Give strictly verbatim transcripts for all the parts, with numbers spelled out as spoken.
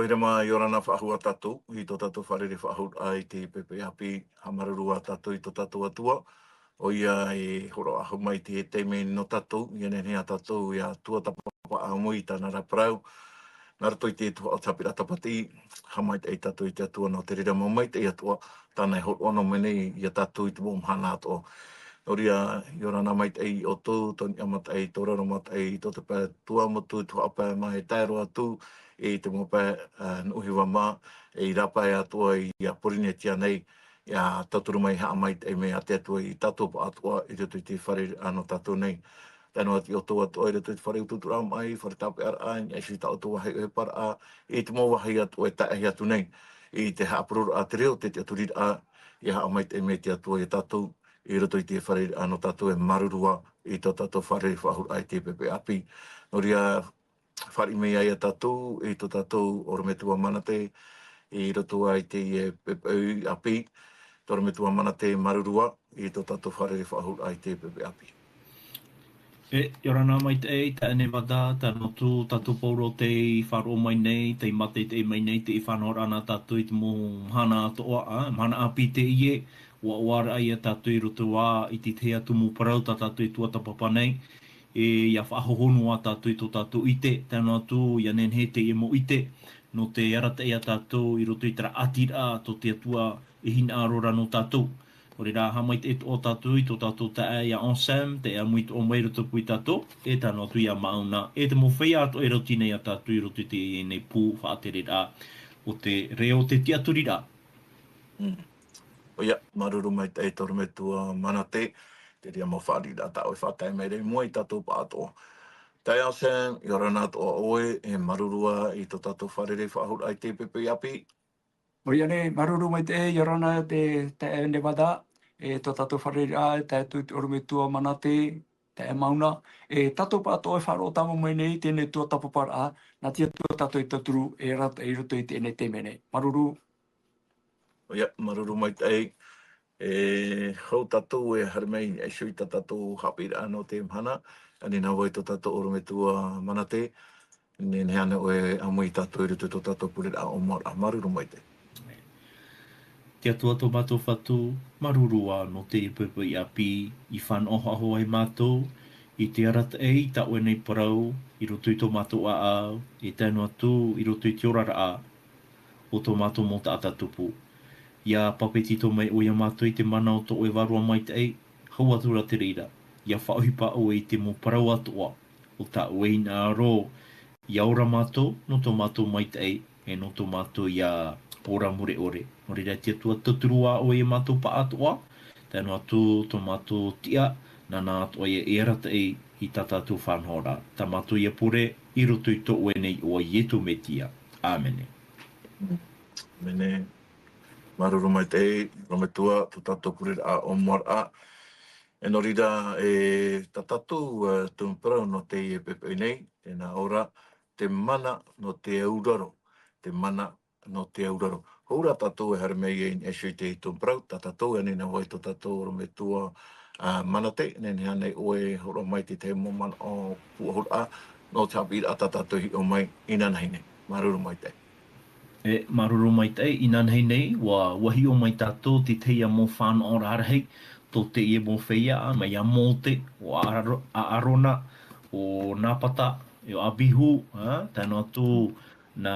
Haere mai, ʻia ora na faʻahou ā tātou i tō tātou fārereiraʻa faʻahou i te poʻipoʻi ʻāpī, haʻamāuruuru ā tātou i tō tātou Atua, ʻoia e hōroʻa mai i te taime nō tātou, ʻia nehenehe ā tātou ʻia tuatāpapa ʻāmui i tāna ra parau, nā roto i te tuhaʻa o te haʻapiʻiraʻa tāpati, haʻamaitaʻi tātou i te Atua nō te reira mau maitaʻi atoʻa, tāna e hōroʻa noa mai nei ia tātou i te mau mahana atoʻa. Nō reira, ʻia ora na maitaʻi ʻoutou, tō Niʻa Mataʻi, tō Raro Mataʻi, tō te pae Tuamotu, Tuhaʻa Pae mā e tae roa atu, i te mau pae, ā, Nuʻuhiva mā, e i rāpae atoʻa ia Pōrīnetia nei, ʻia tauturu mai haʻamaitaʻi mai ā te Atua ia tātou pāʻatoʻa i roto i te fārereiraʻa nō tātou nei. Tae noa atu ia ʻoutou atoʻa i roto i te fare utuuturaʻa maʻi, fare tāpeʻaraʻa, i niʻa iho i tā ʻoutou vāhi ʻohipa ra, i te mau vāhi atu e tae atu nei, i te haʻapurororaʻa, te reo, te tiʻaturiraʻa, ʻia haʻamaitaʻi mai te Atua ia tātou, i roto i te fārereiraʻa nō tātou, e māuruuru ā i tō tātou fārereiraʻa faʻahou i te poʻipoʻi ʻāpī. Nō reira, fāriʻi mai ia tātou, i tō tātou ʻorometua Manate, i roto ā i te, e, poʻipoʻi ʻāpī, tō ʻorometua Manate, māuruuru ā i tō tātou fārereiraʻa faʻahou i te poʻipoʻi ʻāpī. E, ʻia ora na maitaʻi, taeaʻe Nevada, tae noa atu tātou pauroa tei faʻaroʻo mai nei, tei mātaʻitaʻi mai nei, tei faʻanahoraʻa na tātou i te mau mahana atoʻa, ā, mahana ʻāpī teie, ʻua, ʻua ʻoaʻoaraʻa ia tātou i roto ā i te tahi atu mau parau tā tātou e tuatāpapa nei, e, ʻia faʻahohonu ā tātou i tō tātou ʻite, tae noa atu ʻia nehenehe teie mau ʻite, nō te arataʻi ia tātou i roto i terā ʻātiraʻa tō te Atua e hinaʻaro ra nō tātou. Nō reira, haʻamaitaʻi atoʻa tātou i tō tātou taeaʻe ia Anselme, taeaʻe ʻāmui atoʻa mai i rotopū ia tātou, e tae noa atu ia Mauna, e te mau feiā atoʻa e rauti nei ia tātou i roto i teie nei pū faʻatereraʻa o te reo, te tiʻaturiraʻa. Mm. ʻOia, māuruuru maitaʻi tō ʻorometua Manate, te reira mau fāriʻiraʻa tā ʻoe e faʻatae mai ra i mua ia tātou pāʻatoʻa. Taeaʻe Anselme, ʻia ora na atoʻa ʻoe, e māuruuru ā i tō tātou fārereiraʻa faʻahou i te poʻipoʻi ʻāpī. ʻOia nei, māuruuru maitaʻi, ʻia ora na te, taeaʻe Nevada, e tō tātou fārereiraʻa, tae atu i tō ʻorometua Manate, taeaʻe Mauna, e tātou pāʻatoʻa e faʻaroʻo tāmau mai nei i teie nei tuatāpaparaʻa, nā te Atua tātou e tauturu, e arataʻi i roto i teie nei taime nei. Māuruuru. ʻOia, māuruuru maitaʻi. E hou tātou e haere mai i niʻa iho i tā tātou haʻapiʻiraʻa nō te mahana, ʻia ani na vau i tō tātou ʻorometua Manate, e nehenehe ānei ʻoe e ʻāmui ia tātou i roto i tō tātou pureraʻa ʻōmuaraʻa. Māuruuru maitaʻi. Te Atua tō mātou Fatu, māuruuru ā nō teie poʻipoʻi ʻāpī, i fānaʻo faʻahou ai mātou, i te arataʻi i tā ʻoe nei parau, i roto i tō mātou ʻāʻau, e tae noa atu, i roto i te oraraʻa o tō mātou mau taʻata tupu. ʻIa pāpetito mai ʻoe ia mātou i te mana o tō ʻoe Vārua Maitaʻi, hau atu ra te reira, ʻia faʻaʻohipa ʻoe i te mau parau atoʻa, o tā ʻoe hinaʻaro, ʻia ora mātou, nō tō mātou maitaʻi, e nō tō mātou ia ora mure ʻore. Nō reira te Atua tauturu ā ʻoe ia mātou pāʻatoʻa, tae noa atu tō mātou tiʻa, nāna atoʻa ia e arataʻi i tā tātou faʻanahoraʻa. Tā mātou ia pure, i roto i tō ʻoe nei iʻoa Ietu Metia. ʻĀmene. ʻĀmene. Māuruuru maitaʻi, ʻorometua, tō tātou pureraʻa ʻōmuaraʻa. E nō reira, e tā tātou, e, tumu parau nō teie poʻipoʻi nei, tē nā ʻō ra, te mana nō te auraro, te mana nō te auraro. Hou ra tātou e haere mai i niʻa iho i te tumu parau, tā tātou e ani na vau i tō tātou ʻorometua, ā, Manate, e nehenehe ānei ʻoe e hōroʻa mai i te tahi mau manaʻo pūʻohuraʻa, nō te haʻapiʻiraʻa tā tātou e hiʻo mai inanahi nei. Māuruuru maitaʻi. E, māuruuru maitaʻi, inanahi nei, ʻua, ʻua hiʻo mai tātou i te tahi mau faʻanahoraʻa rahi, tō teie mau feiā, mai iā Mōte, ʻo Aaro-, ʻo Aarona, ʻo Napata, e ʻo Abihu, ā, tae noa atu nā,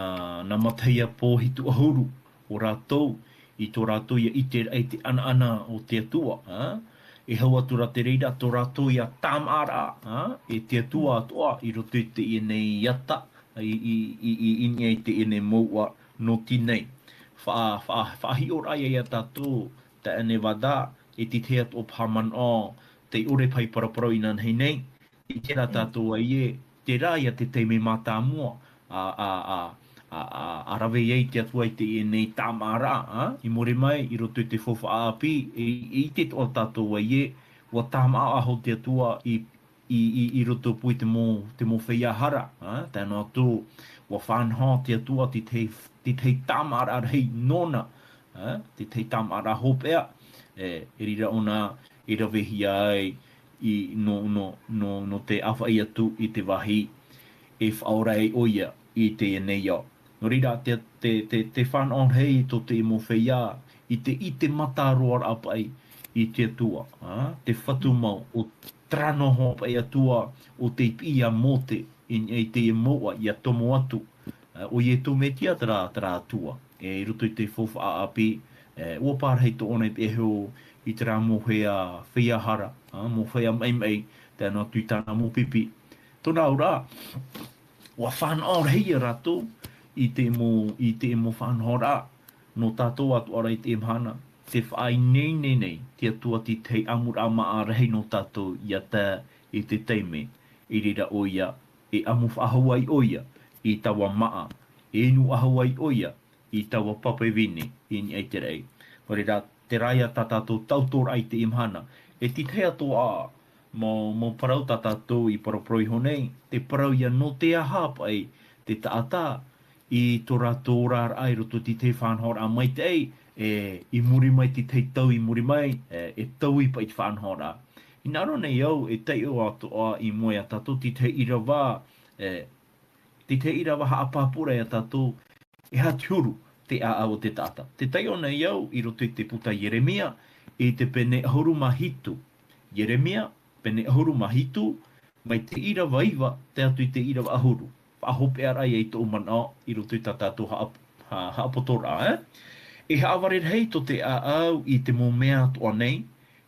nā Mataia Pōhitu ʻahuru, ʻo rātou, i tō rātou ia ʻiteraʻa i te ʻanaʻana o te Atua, ā, e hau atu ra te reira tō rātou ia tāmāʻaraʻa, ā, e te Atua atoʻa i roto i teie nei ata, i, i, i, i, i niʻa i teie nei mouʻa nō teie nei. Faʻa-, faʻa-, faʻahiʻoraʻa ia, ia tātou, taeaʻe Nevada, e te tahi atu ʻōpuaraʻa manaʻo, tei ʻore paʻi paraparau inanahi nei, i terā tātou ā ē, terā ia te taime mātāmua, a, a, a, a, a, a rave ai te Atua i teie nei tāmāʻaraʻa, ā, i muri mai, i roto i te faufaʻa ʻāpī, e, e ʻite atoʻa tātou ā ē, ʻua tāmāʻa faʻahou te Atua i i, i, i rotopū i te mau, te mau feiā hara, ā, tae noa atu, ʻua faʻanaho te Atua te tahi, te tahi tāmāʻaraʻa rahi nōna, ā, te tahi tāmāʻaraʻa hopeʻa, e, e reira ʻōna i ravehia ai i, nō, nō, nō, nō te ʻāfaʻi atu i te vāhi e faʻaora ai ʻoia i teie nei ao. Nō reira, te, te, te, te fānaʻo rahi tō te mau feiā, i te, i te mataroaraʻa paʻi i te Atua, ā, te Fatu mau, ʻo terā noa paʻi Atua, ʻo tei piʻi ia Mōte, i, i te mouʻa, ʻia tomo atu, ā, ʻo Iesu Mesia terā, terā Atua. E, i roto i te faufaʻa ʻāpī, e, ʻua pārahi tōʻona i te iho i terā mau feiā, feiā hara, ā, mau feiā maʻimaʻi, tae noa atu i tāna mau pipi. Tōna auraʻa, ʻua fānaʻo rahi ia rātou i te mau, i te mau faʻanahoraʻa nō tātou atoʻa ra i teie mahana, tē faʻaineine nei te Atua te tahi ʻamuraʻa māʻa rahi nō tātou ʻia tae i te taime, i reira ʻoia, e ʻamu faʻahou ai ʻoia i taua māʻa, e inu faʻahou ai ʻoia i taua pape vine i niʻa i te raʻi. Nō reira, terā ia tā tātou tautoraʻa i teie mahana. E te tahi atoʻa mau, mau parau tā tātou i paraparau iho nei, te parau ia nō te aha paʻi te taʻata i tō rātou oraraʻa i roto i te tahi faʻanahoraʻa maitaʻi, e, i muri mai te tahi tau i muri mai, e, e taui paʻi te faʻanahoraʻa. Hinaʻaro nei au e taiʻo atoʻa i mua ia tātou te tahi ʻīrava, e, te tahi ʻīrava haʻapāpūraʻa ia tātou, e aha te huru te ʻāʻau o te taʻata. Tē taiʻo nei au i roto i te puta Ieremia, i te pene ʻahuru mā hitu. Ieremia, pene ʻahuru mā hitu, mai te ʻīrava iva, tae atu i te ʻīrava ʻahuru. Faʻahopeʻaraʻa ia i tōʻu manaʻo i roto i tā tātou haʻap-, ha-, haʻapotoraʻa, e? E haʻavare rahi tō te ʻāʻau i te mau mea atoʻa nei,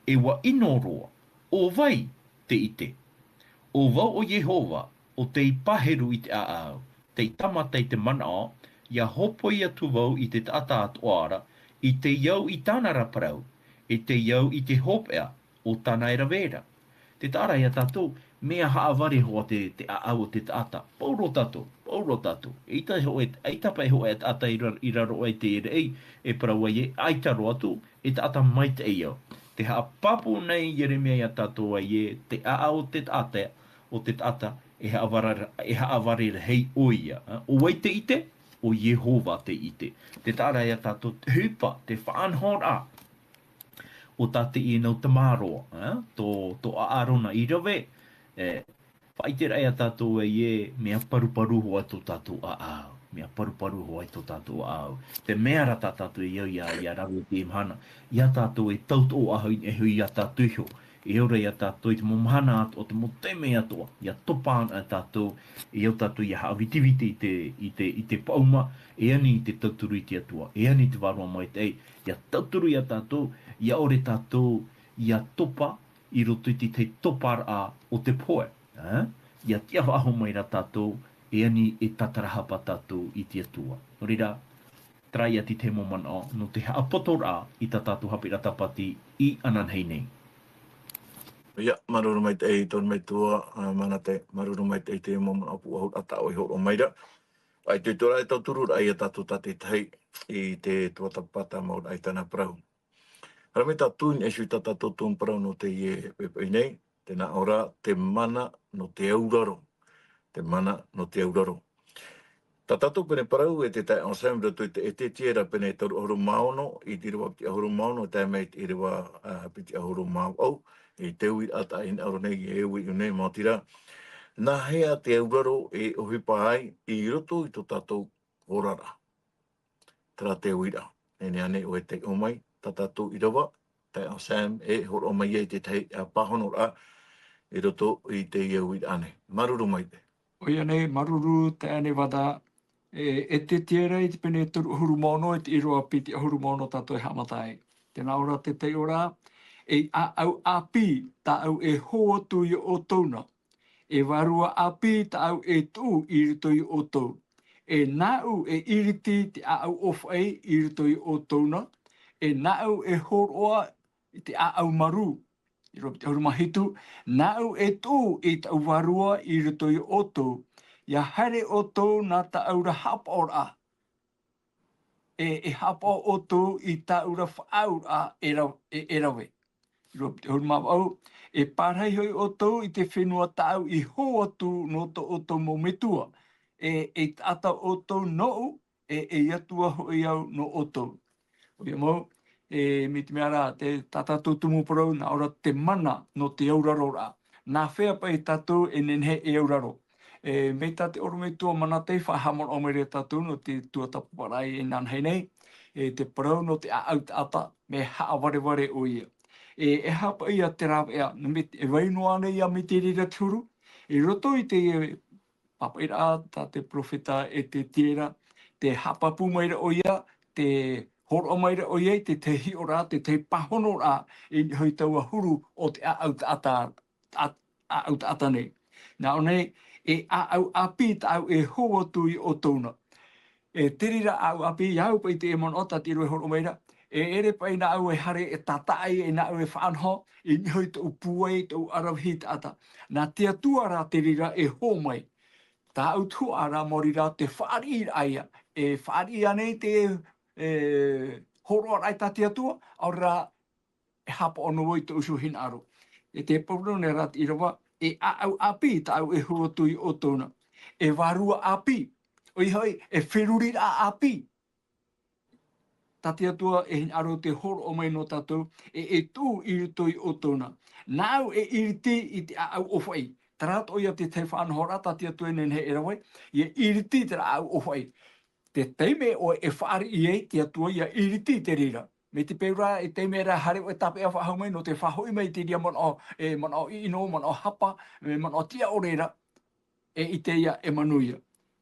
e ʻua ʻino roa, ʻo vai te ʻite? ʻO vau ʻo Iehova, ʻo tei pāheru i te ʻāʻau, tei tāmata i te manaʻo, ʻia hōpoi atu vau i te taʻata atoʻa ra, i te au i tāna ra parau, i te au i te hopeʻa o tāna e rave ra. Tē taʻa ra ia tātou, mea haʻavare hoʻi te, te ʻāʻau o te taʻata. Pauroa tātou, pauroa tātou. ʻAita hoʻi, ʻaita paʻi hoʻi e taʻata i ra-, i raro aʻe i te raʻi, e parau ai ē, ʻaita roa atu, e taʻata maitaʻi au. Tē haʻapāpū nei Ieremia ia tātou ē, te ʻāʻau o te taʻata, o te taʻata, e haʻavare, e haʻavare rahi ʻoia, ā? ʻO vai te ʻite? ʻO Iehova te ʻite. Tē taʻa ra ia tātou te ʻohipa, te faʻanahoraʻa o tā teie nau tamāroa, ā? Tō, tō ʻAʻarona i rave, e, faʻaʻiteraʻa ia tātou ē, mea paruparu hoʻi tō tātou ʻāʻau. Mea paruparu hoʻi tō tātou ʻāʻau. Te mea ra tā tātou e au ʻia, ʻia rave i teie mahana, ia tātou e tautoʻo faʻahou i niʻa iho ia tātou iho. E ora ia tātou i te mau mahana atoʻa, te mau taime atoʻa, ʻia topa ana tātou, e au tātou ʻia haʻavitiviti i te, i te, i te paʻuma, e ani i te tauturu i te Atua, e ani i te Vārua Maitaʻi, ʻia tauturu ia tātou, ʻia ʻore tātou ʻia topa i roto i te tahi toparaʻa o te pohe, ā? ʻIa tiʻa faʻahou mai ra tātou, e ani e tātarahapa tātou i te Atua. Nō reira, terā ia te tahi mau manaʻo nō te haʻapotoraʻa i tā tātou haʻapiʻiraʻa tāpati i ananahi nei. ʻIa, māuruuru maitaʻi i tō metua, ā, Manate, māuruuru maitaʻi i te mau manaʻo pūʻohuraʻa tā ʻoe i hōroʻa mai ra. ʻAita i tō rā e tautururaʻa ia tātou tātaʻitahi i te tuatāpapa tāmau raʻa i tāna parau. Haere mai tātou i niʻa iho i tā tātou tumu parau nō teie poʻipoʻi nei, tē nā ʻō ra, te mana nō te auraro. Te mana nō te auraro. Tā tātou pene parau e te taeaʻe Sam i roto i te Ezetiera pene toru ʻahuru mā ono, i te ʻīrava piti ʻahuru mā ono, tae mai i te ʻīrava, ā, piti ʻahuru mā vaʻu, i te uiraʻa tā ʻoe i hinaʻaro nei, e uiʻi nei, maoti rā, nā hea te auraro e ʻohipa ai i roto i tō tātou oraraʻa? Terā te uiraʻa. Nehenehe ānei ʻoe e taiʻo mai, tā tātou ʻīrava, taeaʻe Sam, e hōroʻa mai ai i te tahi, ā, pāhonoraʻa i roto i teie uiraʻa nei. Māuruuru maitaʻi. ʻOia nei, māuruuru, taeaʻe Nevada, e, Ezetiera i te pene toru ʻahuru mā ono, i te ʻīrava piti ʻahuru mā ono tātou e haʻamata ai. Tē nā ʻō ra te taiʻoraʻa, ei ʻāʻau ʻāpī, tāʻu e hō atu ia ʻoutou na. E vārua ʻāpī tāʻu e tuʻu i roto ia ʻoutou. E nāʻu e ʻiriti te ʻāʻau ʻōfaʻi i roto ia ʻoutou na. E nāʻu e hōroʻa i te ʻāʻau marū. ʻĪrava piti ʻahuru mā hitu, nāʻu e tuʻu i tāʻu vārua i roto ia ʻoutou. ʻIa haere ʻoutou nā tāʻu ra haʻapaʻoraʻa. E, e haʻapaʻo ʻoutou i tāʻu ra faʻaauraʻa e ra-, e, e rave. ʻĪrava piti ʻahuru mā vaʻu, e pārahi hoʻi ʻoutou i te fenua tāʻu i hō atu nō tō ʻoutou mau metua. E, e taʻata ʻoutou nōʻu, e, ei Atua hoʻi au nō ʻoutou. ʻOia mau, e, mai te mea ra, te, tā tātou tumu parau, nā ʻō ra te mana nō te auraroraʻa. Nā hea paʻi tātou e nehenehe e auraro? E, mai tā te ʻorometua Manatei, faʻahaʻamanaʻo mai ra tātou nō te tuatāpaparaʻa inanahi nei, e, te parau nō te ʻāʻau taʻata, mea haʻavarevare ʻoia. E, e aha paʻi ia te rāveʻa, nō me, e vai noa ānei ia mai te reira te huru, i roto i te, e, pāpaʻiraʻa tā te peropheta Ezekiela, tē haʻapāpū mai ra ʻoia, tē hōroʻa mai ra ʻoia i te tahi hiʻoraʻa, te tahi pāhonoraʻa, i niʻa hoʻi i taua huru o te ʻāʻau taʻata, a, ʻāʻau taʻata nei. Nā ʻō nei, e ʻāʻau ʻāpī tāʻu e hō atu iā ʻoutou na. E te reira ʻāʻau ʻāpī, ia au paʻi te manaʻo tā te ʻīrava e hōroʻa mai ra, e ʻere paʻi nāʻu e haere e tātaʻi, e nāʻu e faʻanaho, i niʻa hoʻi i tōʻu pūai, tōʻu ʻaravihi taʻata. Nā te Atua rā te reira e hō mai. Tāʻu tuhaʻa rā, maori rā te fāriʻiraʻa ia, e fāriʻi ānei te, e, hōroʻaraʻa tā te Atua, ʻaore rā, e haʻapaʻo noa vau i tōʻu iho hinaʻaro. E te parau nei rā te ʻīrava, e ʻāʻau ʻāpī tāʻu e hō atu iā ʻoutou na. E vārua ʻāpī, ʻoia hoʻi, e feruriraʻa ʻāpī. Tā te Atua e hinaʻaro tē hōroʻa mai nō tātou, e, e tuʻu i roto iā ʻoutou na. Nāʻu e iriti i te ʻāʻau ʻōfaʻi. Terā atoʻa ia te tahi faʻanahoraʻa tā te Atua e nehenehe e rave, ʻia iriti terā ʻāʻau ʻōfaʻi. Te taime ʻoe e fāriʻi ai te Atua ʻia iriti i te reira. Mai te peu ra, e taime ra haere ʻoe tāpeʻa faʻahou mai, nō te faʻahoʻi mai i te reira manaʻo, e, manaʻo ʻino, manaʻo hapa, e, manaʻo tiʻa ʻore ra, e ʻite ia, e manuia.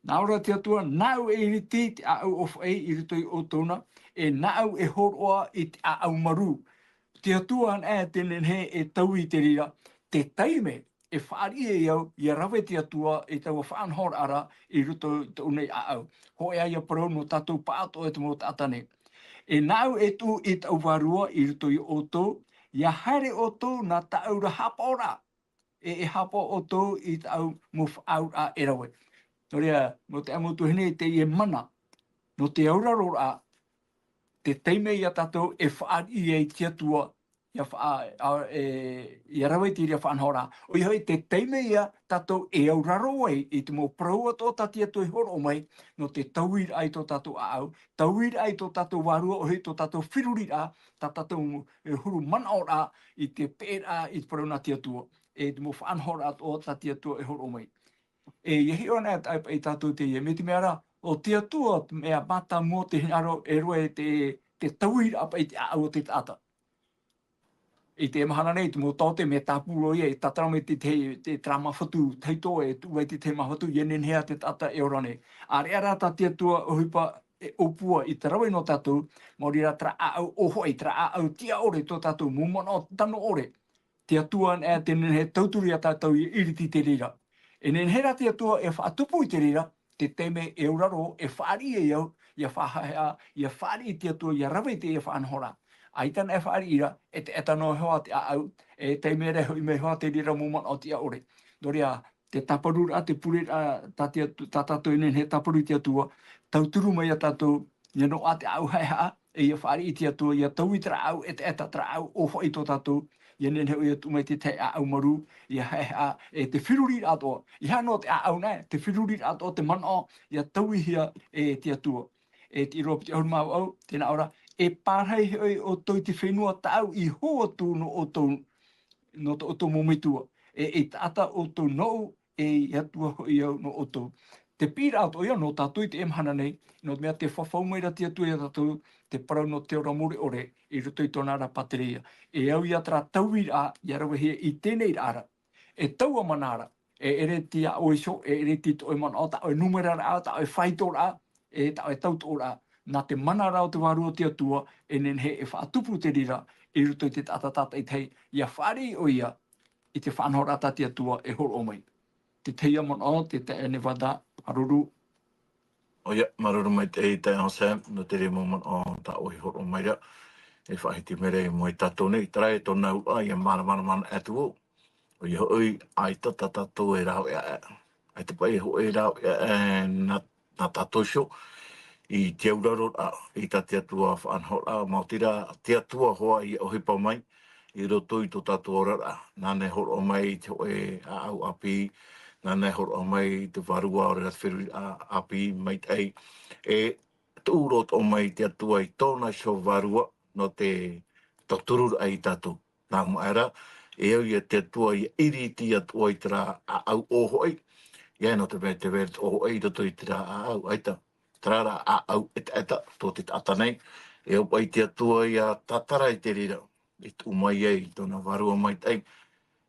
Nā ʻō ra te Atua, nāʻu e iriti i te ʻāʻau ʻōfaʻi i roto iā ʻoutou na, e nāʻu e hōroʻa i te ʻāʻau marū. Te Atua anaʻe tē nehenehe e taui i te reira, te taime e fāriʻi ai au, ʻia rave te Atua i taua faʻanahoraʻa ra i roto i tōʻu nei ʻāʻau. Hōʻē ā ia parau nō tātou pāʻatoʻa e te mau taʻata nei. E nāʻu e tuʻu i tāʻu vārua i roto iā ʻoutou, ʻia haere ʻoutou nā tāʻu ra haʻapaʻoraʻa, e, e haʻapaʻo ʻoutou i tāʻu mau faʻaauraʻa e rave. Nō reira, nō te ʻāmui tuahine i teie mana, nō te auraroraʻa, te taime ia tātou e fāriʻi ai te Atua, ʻia faʻa-, a, e, ʻia rave i te reira faʻanahoraʻa. ʻOia hoʻi, te taime ia tātou e auraro ai i te mau parau atoʻa tā te Atua e hōroʻa mai, nō te tauiraʻa i tō tātou ʻāʻau, tauiraʻa i tō tātou vārua, ʻoia hoʻi tō tātou feruriraʻa, tā tātou, e, huru manaʻoraʻa i te peʻeraʻa i te parau nā te Atua, e te mau faʻanahoraʻa atoʻa tā te Atua e hōroʻa mai. E, ʻia hiʻo anaʻe paʻi tātou i teie, mai te mea ra, ʻo te Atua te mea mātāmua o te hinaʻaro e rave i te, te tauiraʻa paʻi i te ʻāʻau o te taʻata. I te mahana nei, te mau taote, mea tāpū roa ia, e tātara mai te, te, te terā māfatu tahito, e tuʻu ai te tahi māfatu, ʻia nehenehe ā te taʻata e ora nei. ʻĀreʻa rā tā te Atua ʻohipa e ʻōpua i te rave nō tātou, maori rā terā ʻāʻau ʻōfaʻi, terā ʻāʻau tiʻa ʻore tō tātou, mau manaʻo tano ʻore. Te Atua anaʻe tē nehenehe e tauturu ia tātou ʻia iriti i te reira. E nehenehe rā te Atua e faʻatupu i te reira, te taime e auraro, e fāriʻi ai au, ʻia faʻahaʻehaʻa, ʻia fāriʻi i te Atua, ʻia rave i teie faʻanahoraʻa. ʻAita anaʻe e fāriʻi ra, e taʻata noa iho ā te ʻāʻau, e taime ra e hoʻi mai iho ā te reira mau manaʻo tiʻa ʻore. Nō reira, te tāparuraʻa, te pureraʻa, tā te Atu-, tā tātou e nehenehe e tāparu i te Atua, tauturu mai ia tātou, ʻia noaʻa te ʻāʻau haʻehaʻa, e ʻia fāriʻi i te Atua, ʻia taui terā ʻāʻau ʻetaʻeta, terā ʻāʻau ʻōfaʻi tō tātou, ʻia nehenehe ʻoia e tuʻu mai te tahi ʻāʻau marū, ʻia haʻehaʻa, e te feruriraʻa atoʻa. ʻEiaha noa te ʻāʻau nei, te feruriraʻa atoʻa, te manaʻo, ʻia tauihia e te Atua. E te ʻīrava piti ʻahuru mā vaʻu, tē nā ʻō ra, e pārahi hoʻi ʻoutou i te fenua tāʻu i hō atu nō ʻoutou, nō tō ʻoutou mau metua. E, e taʻata ʻoutou nōʻu, e Atua hoʻi au nō ʻoutou. Te piʻiraʻa atoʻa ia nō tātou i teie mahana nei, nō te mea tē fafau mai ra te Atua ia tātou, te parau nō te ora mure ʻore, i roto i tōna ra pātireia. E au ia terā tauiraʻa, ʻia ravehia i teie nei ra. E taua mana ra, e ʻere i te aʻo iho, e ʻere i te, tō ʻoe manaʻo, tā ʻoe numeraraʻa, tā ʻoe faitoraʻa, e tā ʻoe tautoʻoraʻa. Nā te mana ra o te Vārua o te Atua, e nehenehe e faʻatupu te reira, i roto i te taʻata tātaʻitahi, ʻia fāriʻi ʻoia, i te faʻanahoraʻa tā te Atua e hōroʻa mai. Te tahi ā manaʻo, te taeaʻe Nevada, māuruuru. ʻOia, māuruuru maitaʻi, taeaʻe Jose, nō te reira mau manaʻo tā ʻoe i hōroʻa mai ra. E faʻahiti mai ra i mua ia tātou nei, terā e tōna auraʻa, ʻia māramarama atu vau. ʻOia hoʻi, ʻaita tā tātou e rāveʻa aʻe. ʻAita paʻi e hōʻē rāveʻa aʻe, nā, nā tātou iho, i te auraroraʻa, i tā te Atua faʻanahoraʻa, maoti rā, te Atua hoʻi i ʻohipa mai, i roto i tō tātou oraraʻa. Nāna e hōroʻa mai i te hōʻē ʻāʻau ʻāpī, nāna e hōroʻa mai i te vārua, ʻaore rā te feruriraʻa ʻāpī, maitaʻi. E tuʻu roa atoʻa mai te Atua i tōna iho vārua, nō te tautururaʻa ia tātou. Nā mua aʻera, e au ia te Atua ʻia iriti atoʻa i terā ʻāʻau ʻōfaʻi, ʻIa, nō te mea te vai ra te ʻō hoʻi i roto i terā ʻāʻau, ʻaita, terā rā ʻāʻau ʻetaʻeta, tō te taʻata nei, e ʻoaʻoa i te Atua ʻia tātara i te reira, e tuʻu mai ai tōna vārua maitaʻi,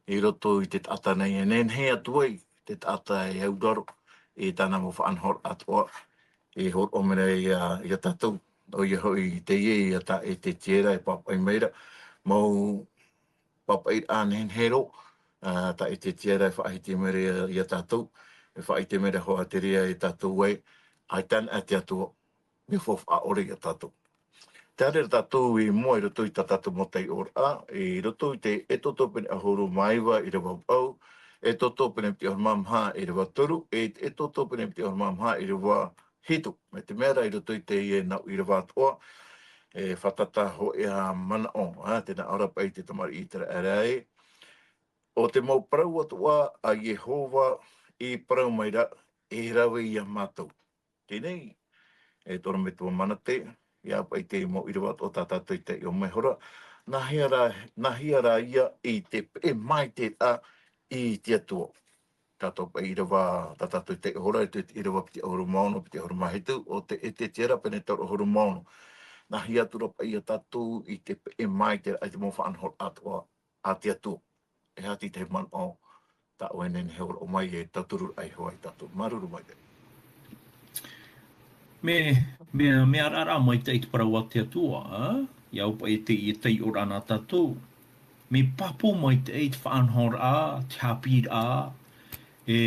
i roto i te taʻata nei, e nehenehe atu ai te taʻata e auraro, i tāna mau faʻanahoraʻa atoʻa, e hōroʻa mai ra ia, ia tātou, ʻoia hoʻi teie ia tā ʻEtetia ra e pāpaʻi mai ra, mau pāpaʻiraʻa nehenehe roa, ā, tā ʻEtetia ra e faʻahiti mai ra ia, ia tātou, e faʻaʻite mai ra hoʻi te reira ia tātou ē, ʻaita anaʻe te Atua, mea faufaʻa ʻore ia tātou. Tē haere ra tātou i mua i roto i tā tātou mau taiʻoraʻa, i roto i te Exodo pene ʻahuru mā iva ʻīrava vaʻu, Exodo pene piti ʻahuru mā maha ʻīrava toru, e, Exodo pene piti ʻahuru mā maha ʻīrava hitu. Mai te mea ra i roto i teie nau ʻīrava atoʻa, e fātata hōʻē manaʻo, ā, tē nā ʻō ra paʻi te tamariʻi ʻĪteraʻera ē. ʻO te mau parau atoʻa a Iehova i parau mai ra, e rave ia mātou. Teie nei, e te ʻorometua Manate, ʻia paʻi te mau ʻīrava atoʻa tā tātou i taiʻo mai ra, nā hea rā, nā hea rā ia i te peʻe maitaʻi i te Atua. Tātou paʻi ʻīrava, tā tātou i taiʻo ra, i te ʻīrava piti ʻahuru mā ono, piti ʻahuru mā hitu, ʻo te ʻEtetia ra pene toru ʻahuru mā ono. Nā hea atu ra paʻi ia tātou i te peʻe maitaʻi i te mau faʻanahoraʻa atoʻa a te Atua. E aha te manaʻo tā ʻoe e nehenehe e hōroʻa mai, e tauturu ai hoʻi tātou. Māuruuru maitaʻi. Mea, mea, mea araara maitaʻi te parau a te Atua, ā? ʻIa au paʻi i teie taiʻoraʻa nā tātou. Mea pāpū maitaʻi te faʻanahoraʻa, te haʻapiʻiraʻa, e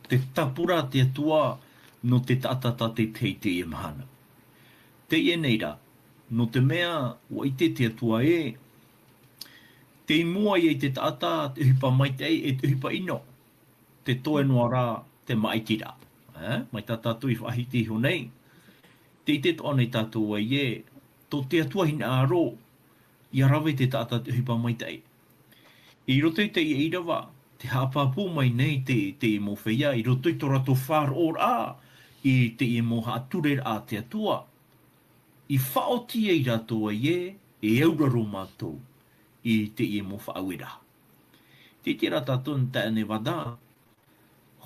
te tāpura a te Atua nō te taʻata tātaʻitahi i teie mahana. Teie nei rā, nō te mea, ʻua ʻite te Atua ē, tei mua ia i te taʻata, te ʻohipa maitaʻi, e te ʻohipa ʻino, te toe noa ra, te māʻitiraʻa. Ē? Mai tā tātou i faʻahiti iho nei, tē ʻite atoʻa nei tātou ē, tō te Atua hinaʻaro, ʻia rave te taʻata te ʻohipa maitaʻi. I roto i teie ʻīrava, tē haʻapāpū mai nei te, teie mau feiā, i roto i tō rātou faʻaroʻoraʻa, i teie mau haʻatureraʻa a te Atua, i faʻaoti ai rātou ē, e auraro mātou i teie mau faʻaueraʻa. Tē ʻite ra tātou nā taeaʻe Nevada,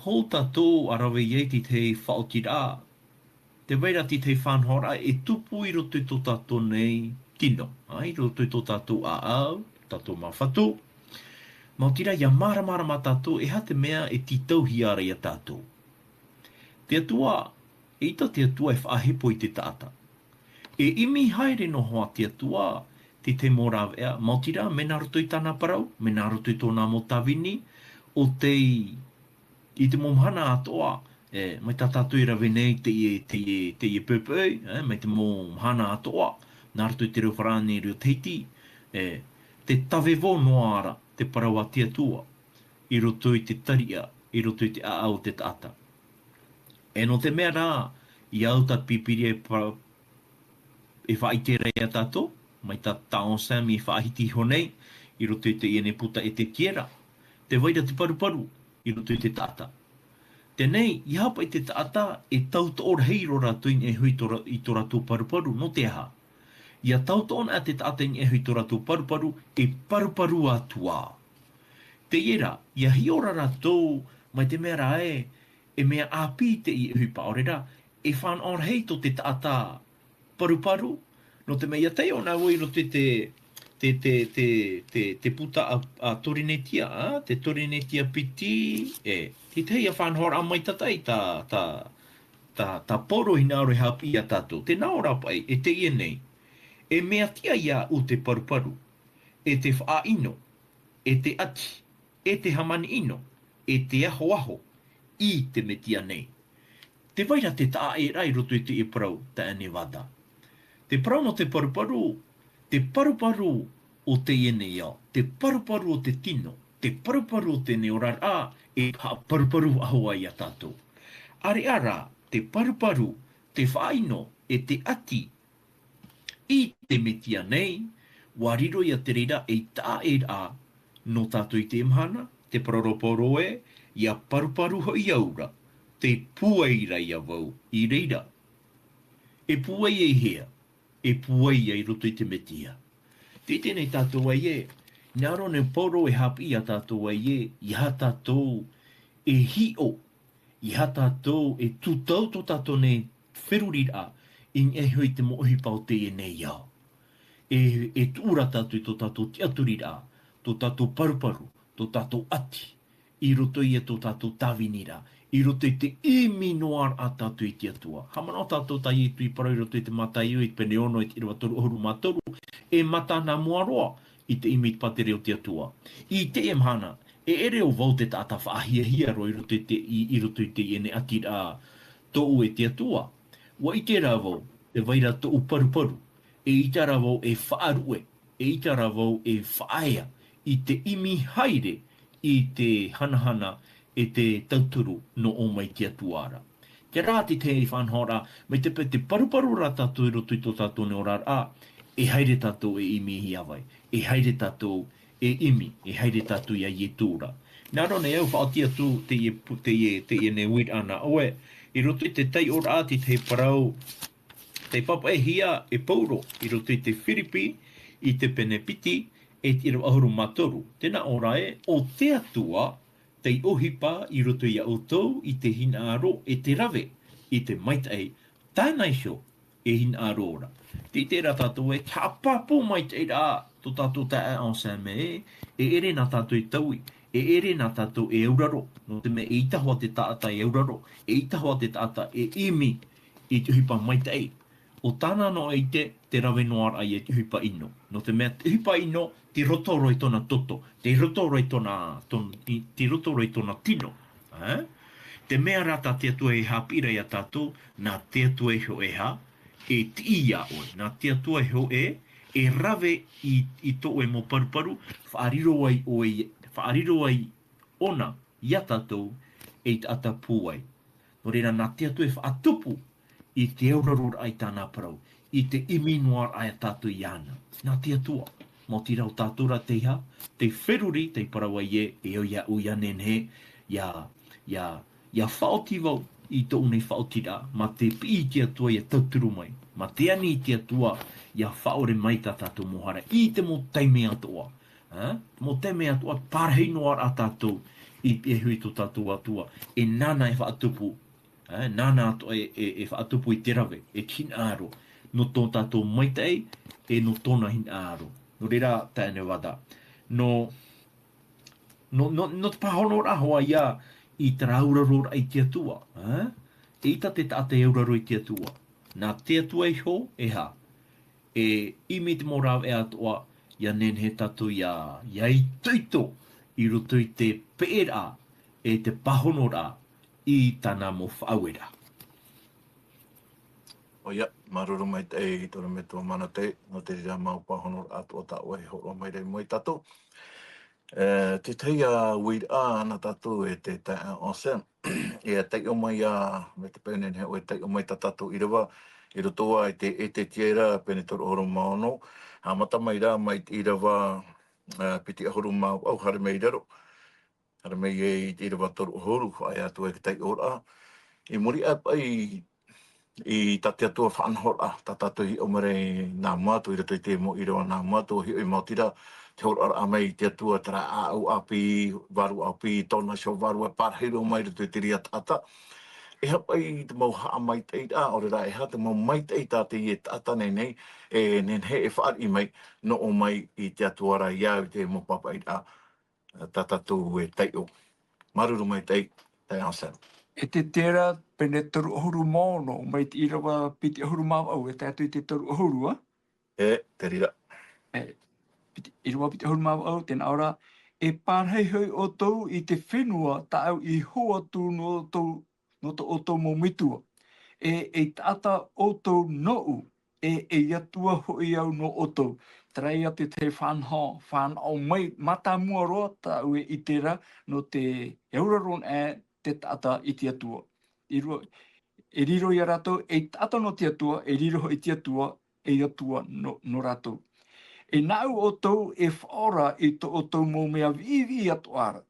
hou tātou ʻa rave ai i te faʻaotiraʻa, tē vai ra te faʻanahoraʻa e tupu i roto i tō tātou nei tino, ā, i roto i tō tātou ʻāʻau, tātou māfatu. Maoti rā, ʻia māramarama tātou, e aha te mea e tītauhia ra ia tātou. Te Atua, eʻita te Atua e faʻahepo i te taʻata. E ʻimi haere noa hoʻi te Atua, te tahi mau rāveʻa, maoti rā, mea nā roto i tāna parau, mea nā roto i tōna mau tāvini, ʻo tei, i te mau mahana atoʻa, e, mai tā tātou i rave nei teie, teie, teie poʻipoʻi, e, mai te mau mahana atoʻa, nā roto i te reo Farāni, reo Tahiti, e, tē tāvevo noa ra te parau a te Atua, i roto i te tariʻa, i roto i te ʻāʻau o te taʻata. E nō te mea rā, ʻia au tā te Pīpīria e pa-, e faʻaʻite ra ia tātou, mai tā Tao Sam i faʻahiti iho nei, i roto i teie nei puta ʻEtetia ra, tē vai ra te paruparu, i roto i te taʻata. Teie nei, ʻeiaha paʻi te taʻata e tautoʻo rahi roa rātou i niʻa iho i tō ra-, i tō rātou paruparu, nō te aha? ʻIa tautoʻo anaʻe te taʻata i niʻa iho i tō rātou paruparu, e paruparu atu ā. Teie rā, ʻia hiʻo ra rātou, mai te mea rā ē, e mea ʻāpī teie ʻohipa, ʻaore rā, e fānaʻo rahi tō te taʻata paruparu, nō te mea ʻia taiʻo na vau i roto i te, te, te, te, te, te puta a, a Torinetia, ā, te Torinetia Piti, e, te tahi ā fānaʻoraʻa maitaʻi tā, tā, tā, tā Paulo hinaʻaro e haʻapiʻi ia tātou. Tē nā ʻō ra paʻi, e teie nei, e mea tiʻa iāʻu te paruparu, e te faʻaʻino, e te ʻati, e te hāmani ʻino, e te ahoaho, i te Metia nei. Tē vai ra te taʻaʻēraʻa i roto i teie parau, taeaʻe Nevada. Te parau nō te paruparu, te paruparu o teie nei ao, te paruparu o te tino, te paruparu o teie nei oraraʻa, e haʻaparuparu faʻahou ai ia tātou. ʻĀreʻa rā, te paruparu, te faʻaʻino, e te ʻati, i te Metia nei, ʻua riro ia te reira ei taʻaʻēraʻa nō tātou i teie mahana, tē parau ra Paulo ē, ʻia paruparu hoʻi au ra, tē pūai ra ia vau i reira. E pūai ai hea? E pūai ai i roto i te Metia. Tē ʻite nei tātou ē, hinaʻaro nei Paulo e haʻapiʻi ia tātou ē, ʻeiaha tātou e hiʻo, ʻeiaha tātou e tūtau tō tātou nei feruriraʻa, i niʻa iho i te mau ʻohipa o teie nei ao. E, e tuʻu ra tātou i tō tātou tiʻaturiraʻa, tō tātou paruparu, tō tātou ʻati, i roto ia tō tātou tāviniraʻa, i roto i te ʻimi noa ra tātou i te Atua. Haʻamanaʻo tātou tā Ietu i parau i roto i te Mataio i te pene ono i te ʻīrava toru ʻahuru mā toru, e mata nā mua roa i te ʻimi i te pātireia o te Atua. I teie mahana, e ʻere ʻo vau te taʻata faʻahiahia roa i roto i te, i, i roto i teie nei ʻatiraʻa tōʻu e te Atua. ʻUa ʻite rā vau, tē vai ra tōʻu paruparu, eʻita rā vau e faʻaruʻe, eʻita rā vau e faʻaea i te ʻimi haere i te hanahana e te tauturu nō ʻō mai te Atua ra. Terā te tahi faʻanahoraʻa, mai te peu tē paruparu ra tātou i roto i tō tātou nei oraraʻa, e haere tātou e ʻimi iā vai, e haere tātou e ʻimi, e haere tātou iā Ietu ra. Nā reira nei au faʻaoti atu teie pu-, teie, teie nei uiraʻa nā ʻoe, i roto i te taiʻoraʻa te tahi parau, tei pāpaʻihia e Paulo, i roto i te Firipi, i te pene piti, e te ʻīrava ʻahuru mā toru. Tē nā ʻō ra ē, ʻo te Atua, tei ʻohipa i roto iā ʻoutou i te hinaʻaro e te rave, i te maitaʻi, tāna iho e hinaʻaro ra. Tē ʻite ra tātou ē, te haʻapāpū maitaʻi ra tō tātou taeaʻe Anselme ē, e ʻere nā tātou e taui, e ʻere nā tātou e auraro, nō te mea eʻita hoʻi te taʻata e auraro, eʻita hoʻi te taʻata e ʻimi i te ʻohipa maitaʻi. ʻO tāna noa ʻite te rave noa ra ia i te ʻohipa ʻino. Nō te mea te ʻohipa ʻino, tei roto roa i tōna toto, tei roto roa i tōna, tōn-, i, tei roto roa i tōna tino. Ē? Te mea rā tā te Atua e haʻapiʻi ra iā tātou, nā te Atua iho e hā, e tiʻi iā ʻoe. Nā te Atua iho ē, e rave i, i tō ʻoe mau paruparu, faʻariro ai ʻoe, faʻariro ai ʻōna iā tātou ei taʻata pūai. Nō reira, nā te Atua e faʻatupu i te auraroraʻa i tāna parau, i te ʻimi noa ra ia tātou iāna. Nā te Atua, maoti rā ʻo tātou rā tei hā, tei feruri, tei parau ai ē, e au iāʻu ʻia nehenehe, ʻia, ʻia, ʻia faʻaoti vau i tōʻu nei faʻaotiraʻa, mā te piʻi i te Atua ʻia tauturu mai, mā te ani i te Atua ʻia faʻaʻore mai tā tātou mau hara, i te mau taime atoʻa. Ā? Mau taime atoʻa, parahi noa ra tātou i, e hui tō tātou Atua, e nāna e faʻatupu, ā, nāna atoʻa e, e, e faʻatupu i te rave, e te hinaʻaro, nō tō tātou maitaʻi, e nō tōna hinaʻaro. Nō reira, taeaʻe Nevada, nō, nō, nō, nō te pāhonoraʻa hoʻi ia i terā auraroraʻa i te Atua, ā? ʻEita te taʻata e auraro i te Atua. Nā te Atua iho, e hā, e ʻimi te mau rāveʻa atoʻa, ʻia nehenehe tātou ʻia, ʻia itoito i roto i te peʻeraʻa, e te pāhonoraʻa i tāna mau faʻaueraʻa. ʻOia, māuruuru maitaʻi i tō ʻoe metua Manate, nō te reira mau pāhonoraʻa atoʻa tā ʻoe e hōroʻa mai ra i mua ia tātou. E, te tahi ā uiraʻa nā tātou e te taeaʻe Anselme, e taiʻo mai ā, mai te peu e nehenehe ʻoe e taiʻo mai tā tātou ʻīrava, i roto ā i te Ezekiela, pene toru ʻahuru mā ono, haʻamata mai rā mai te ʻīrava, e, piti ʻahuru mā vaʻu, haere mai i raro, haere mai i te ʻīrava toru ʻahuru, faʻaea atu ai te taiʻoraʻa. I muri aʻe paʻi i tā te Atua faʻanahoraʻa, tā tātou i hiʻo mai ra i nā mua atu, i roto i te mau ʻīrava nā mua atu, hiʻo i maoti rā, te hōroʻaraʻa mai i te Atua, terā ʻāʻau ʻāpī, vārua ʻāpī, tōna iho vārua e parahi roa mai i roto i te reira taʻata. E aha paʻi te mau haʻamaitaʻiraʻa, ʻaore rā, e aha te mau maitaʻi tā teie taʻata nei nei, e nehenehe e fāriʻi mai, nō ʻō mai i te Atua ra i au i te mau pāpaʻiraʻa tā tātou e taiʻo. Māuruuru maitaʻi, taeaʻe Anselme. Ezekiela, pene toru ʻahuru mā ono, mai te ʻīrava piti ʻahuru mā vaʻu, e tae atu i te toru ʻahuru, ā? E, te reira. E, piti, ʻīrava piti ʻahuru mā vaʻu, tē nā ʻō ra, e parahi hoʻi ʻoutou i te fenua tāʻu i hō atu nō tō, nō tō ʻoutou mau metua. E, ei taʻata ʻoutou nōʻu, e, ei Atua hoʻi au nō ʻoutou. Terā ia te tahi fānaʻo, fānaʻo mai, mātāmua roa tāʻu e ʻite ra nō te auraro noa te taʻata i te Atua. I roa, e riro ia rātou, ei taʻata nō te Atua, e riro hoʻi te Atua, ei Atua nō, nō rātou. E nāʻu ʻoutou e faʻaora i tō ʻoutou mau mea viʻiviʻi atoʻa ra.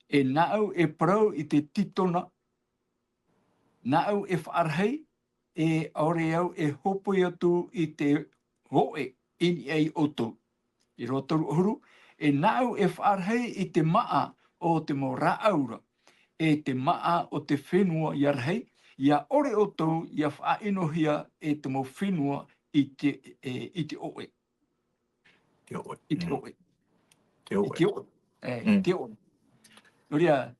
E nāʻu e parau i te tītona, nāʻu e faʻarahi, e ʻaore au e hōpoi atu i te hōʻē i niʻa ia ʻoutou. ʻĪrava toru ʻahuru, e nāʻu e faʻarahi i te māʻa o te mau rāʻau ra. e te māʻa o te fenua ia rahi, ia ʻore ʻoutou ia faʻaʻinohia e te mau fenua i te, e, i te ʻoʻe. Te ʻoʻe. I te Mm. ʻoʻe. Te I ʻoʻe. te ʻoʻe. E, Mm. te ʻoʻe. Nō reira,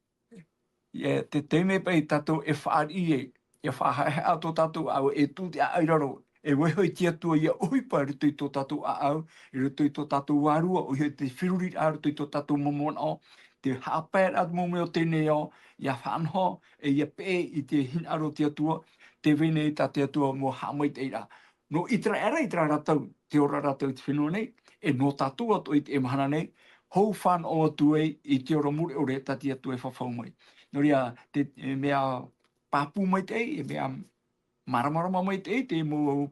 e, te taime paʻi tātou e fāriʻi ai, e faʻahaʻehaʻa tō tātou ʻāʻau, e tū te ʻāʻau i raro, e vaiiho i te Atua ia ʻohipa i roto i tō tātou ʻāʻau, i roto i tō tātou vārua, ʻoia hoʻi te feruriraʻa i roto i tō tātou mau manaʻo, te haʻapaeraʻa te mau mea o teie nei ao, ia faʻanaho, e ia peʻe i te hinaʻaro o te Atua, tē vai nei tā te Atua mau haʻamaitaʻiraʻa. Nō ʻĪteraʻera i terā ra tau, tē ora ra rātou i te fenua nei, e nō tātou atoʻa i teie mahana nei, hou fānaʻo atu ai i te ora mure ʻore tā te Atua e fafau mai. Nō reira, te, e mea pāpū maitaʻi, e mea māramarama maitaʻi te mau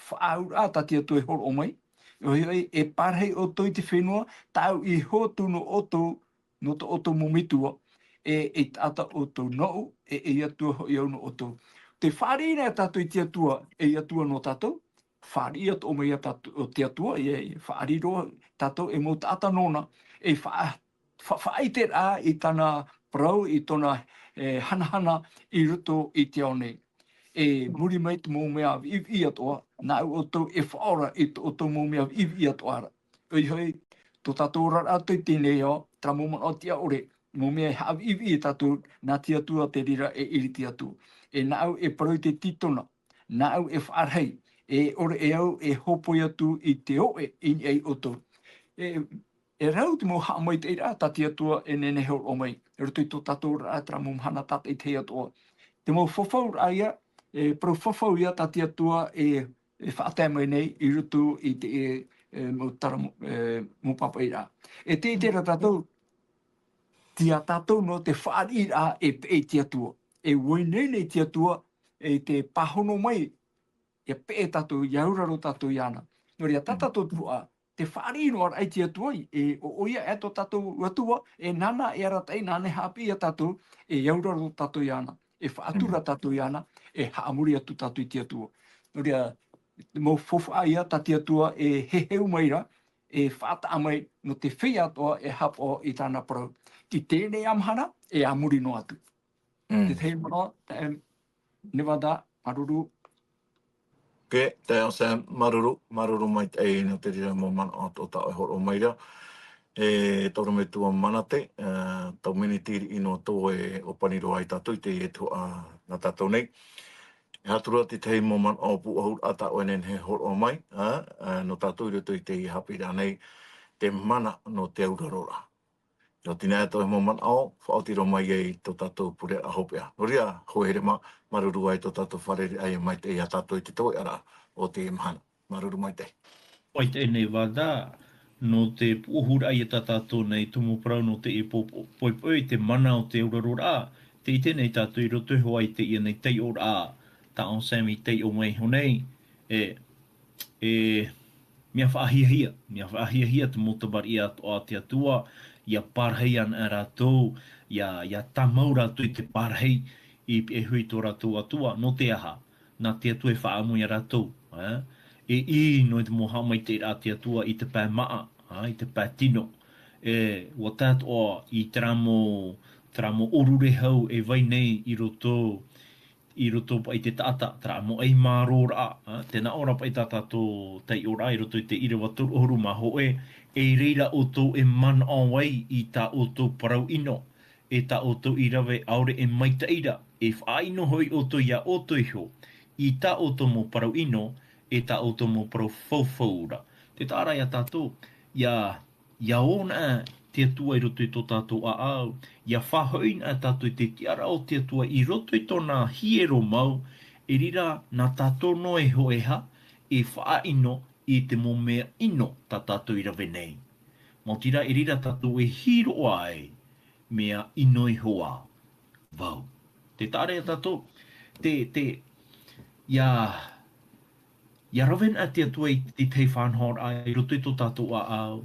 faʻaauraʻa tā te Atua e hōroʻa mai. ʻOia hoʻi, e parahi ʻoutou i te fenua, tāʻu iho atu nō ʻoutou, nō tō ʻoutou mau metua, e, e taʻata ʻoutou nōʻu, e, e Atua hoʻi au nō ʻoutou. Tē fāriʻi nei tātou i te Atua, e Atua nō tātou, fāriʻi atoʻa mai ia tātou, o te Atua, e, e fāriʻi roa tātou e mau taʻata nōna, e fa-, fa-, faʻaʻiteraʻa i tāna parau, i tōna, e, hanahana i roto i te ao nei. E muri mai te mau mea viʻiviʻi atoʻa, nāʻu ʻoutou e faʻaora i tō ʻoutou mau mea viʻiviʻi atoʻa ra. ʻOia hoʻi, tō tātou oraraʻa atoʻa i teie nei ao, terā mau manaʻo tiʻa ʻore, mau mea e haʻaviʻiviʻi e tātou, nā te Atua te reira e iriti atu. E nāʻu e parau i te tītona, nāʻu e faʻarahi, e ʻore e au e hōpoi atu i te ʻoʻe i niʻa ia ʻoutou. E, e rau te mau haʻamaitaʻiraʻa tā te Atua e nehenehe e hōroʻa mai, i roto i tō tātou oraraʻa terā mau mahana tātaʻitahi atoʻa. Te mau fafauraʻa ia, e parau fafau ia tā te Atua e, e faʻatae mai nei i roto i te, e, e, mau tara mo-, e, mau pāpaʻiraʻa. E tē ʻite ra tātou, tei ia tātou noa te fāriʻiraʻa e peʻe i te Atua. E vai nei nei te Atua, e te pāhono mai, ia peʻe tātou, ia auraro tātou iāna. Nō reira, tā Mm. tātou tuhaʻa, te fāriʻi noa raʻa i te Atua, e, ʻo, ʻoia e tō tātou Atua, e nāna e arataʻi, nāna e haʻapiʻi ia tātou, e auraro tātou iāna, e faʻatura Mm. tātou iāna, e haʻamori atu tātou i te Atua. Nō reira, mau faufaʻa ia tā te Atua e heheu mai ra, e faʻataʻa mai nō te feiā atoʻa e haʻapaʻo i tāna parau. I teie nei mahana, e a muri noa atu. Mm. Te tahi manaʻo, tae, Nevada, māuruuru. Ok, taeaʻe Sam, māuruuru, māuruuru maitaʻi nō te reira mau manaʻo atoʻa tā ʻoe e hōroʻa mai ra. E, te ʻorometua Manate, e, tau miniti riʻi noa atoʻa e ʻōpani roa ai tātou i teie tuhaʻa nā tātou nei. E aha atu ra te tahi mau manaʻo pūʻohuraʻa tā ʻoe e nehenehe e hōroʻa mai, a, a, nō tātou i roto i teie haʻapiʻiraʻa nei, te mana nō te auraroraʻa. Nō te mea atoʻa e mau manaʻo, faʻaoti roa mai ai tō tātou pureraʻa hopeʻa. Nō reira, hoa here mā, māuruuru ai tō tātou fārereiraʻa maitaʻi ia tātou i te toeʻaraʻa o teie mahana. Māuruuru maitaʻi. Maitaʻi Nevada, nō te pūʻohuraʻa ia tā tātou nei tumu parau nō te e po-, poipoi te mana o te auraroraʻa, tē ʻite nei tātou i roto iho ā i teie nei taiʻoraʻa, tā ʻo Sam i taiʻo mai iho nei, e, e, mea faʻahiahia, mea faʻahiahia te mau tamariʻi atoʻa a te Atua, ʻia parahi ana rātou, ʻia, ʻia tāmau rātou i te parahi i pihaʻi iho i tō rātou Atua, nō te aha, nā te Atua e faʻaʻamu ia rātou, ā? E ʻī noa i te mau haʻamaitaʻiraʻa a te Atua i te pae māʻa, ā, i te pae tino. E, ʻua tae atoʻa i terā mau, terā mau ʻōrure hau e vai nei i roto, i roto paʻi i te taʻata, terā mau ʻaimāroraʻa, ā, tē nā ʻō ra paʻi tā tātou taiʻoraʻa i roto i te ʻīrava toru ʻahuru mā hōʻē, e i reira ʻoutou e manaʻo ai i tā ʻoutou parau ʻino, e tā ʻoutou i rave ʻaore e maitaʻi ra, e faʻaʻino hoʻi ʻoutou ia ʻoutou iho, i tā ʻoutou mau parau ʻino, e tā ʻoutou mau parau faufau ra. Tē taʻa ra ia tātou, ʻia, ʻia ō na te Atua i roto i tō tātou ʻāʻau, ʻia faʻahoʻi na tātou i te tiʻaraʻa o te Atua i roto i tōna hiero mau, e reira nā tātou noa e hōʻē ā, e faʻaʻino i te mau mea ʻino tā tātou i rave nei. Maoti rā, e reira tātou e hiroʻa ai, mea ʻino iho ā vau. Tē taʻa ra ia tātou, te, te, ʻia, ʻia rave na te Atua i te tahi faʻanahoraʻa i roto i tō tātou ʻāʻau.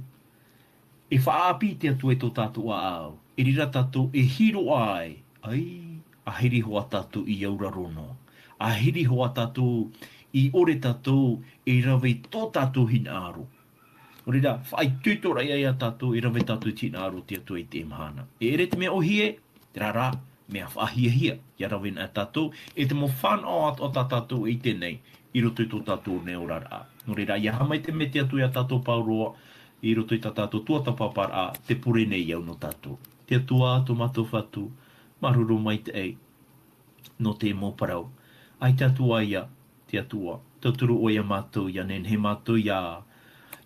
E faʻaʻāpī te Atua i tō tātou ʻāʻau. E reira tātou e hiroʻa ai, ʻaita, ʻahiri hoʻi tātou i auraro noa. ʻAhiri hoʻi tātou i ʻore tātou e rave i tō tātou hinaʻaro. Nō reira, faʻaitoitoraʻa ia tātou e rave tātou i te hinaʻaro o te Atua i teie mahana. E ʻere te mea ʻōhie, terā rā, mea faʻahiahia, ia rave na tātou, e te mau fānaʻo atoʻa tā tātou e ʻite nei, i roto i tō tātou nei oraraʻa. Nō reira, ia haʻamaitaʻi mai te Atua ia tātou pauroa, i roto i tā tātou tuatāpaparaʻa, tē pure nei au nō tātou. Te Atua, tō mātou Fatu, māuruuru maitaʻi, nō te mau parau. ʻAita atu ā ia, te Atua, tauturu ʻoe ia mātou, ia nehenehe mātou, ia,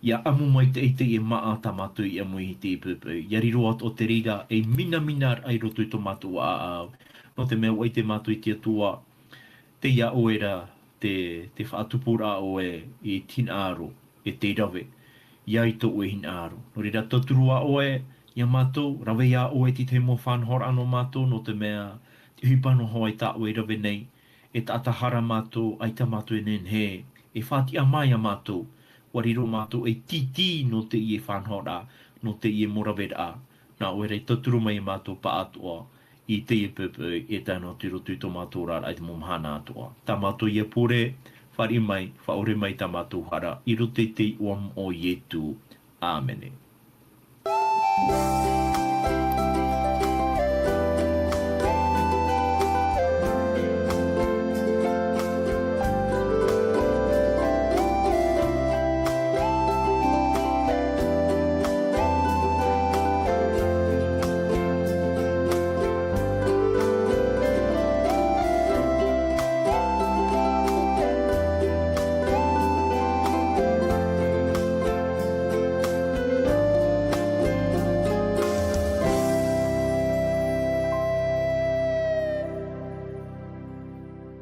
ia ʻamu maitaʻi teie māʻa tā mātou i ʻamu i teie poʻipoʻi. Ia riro atoʻa te reira, e minamina ra i roto i tō mātou ʻāʻau. Nō te mea ʻua ʻite mātou i te Atua, tei iā ʻoe ra te, te faʻatupuraʻa ʻoe i te hinaʻaro, e te rave, ia i tō ʻoe hinaʻaro. Nō reira, tauturu ā ʻoe, ia mātou, rave iā ʻoe te tahi mau faʻanahoraʻa nō mātou, nō te mea, te ʻohipa noa hoʻi tā ʻoe i rave nei, e taʻata hara mātou, ʻaita mātou e nehenehe, e faʻatiʻa mai ia mātou, ʻua riro mātou ei tītī nō teie faʻanahoraʻa, nō teie mau raveraʻa, nā ʻoe ra i tauturu mai ia mātou pāʻatoʻa, i teie poʻipoʻi e tae noa atu i roto i tō mātou oraraʻa i te mau mahana atoʻa. Tā mātou ia pure, fāriʻi mai, faʻaʻore mai tā mātou hara, i roto i te iʻoa moʻa o Ietu. ʻĀmene.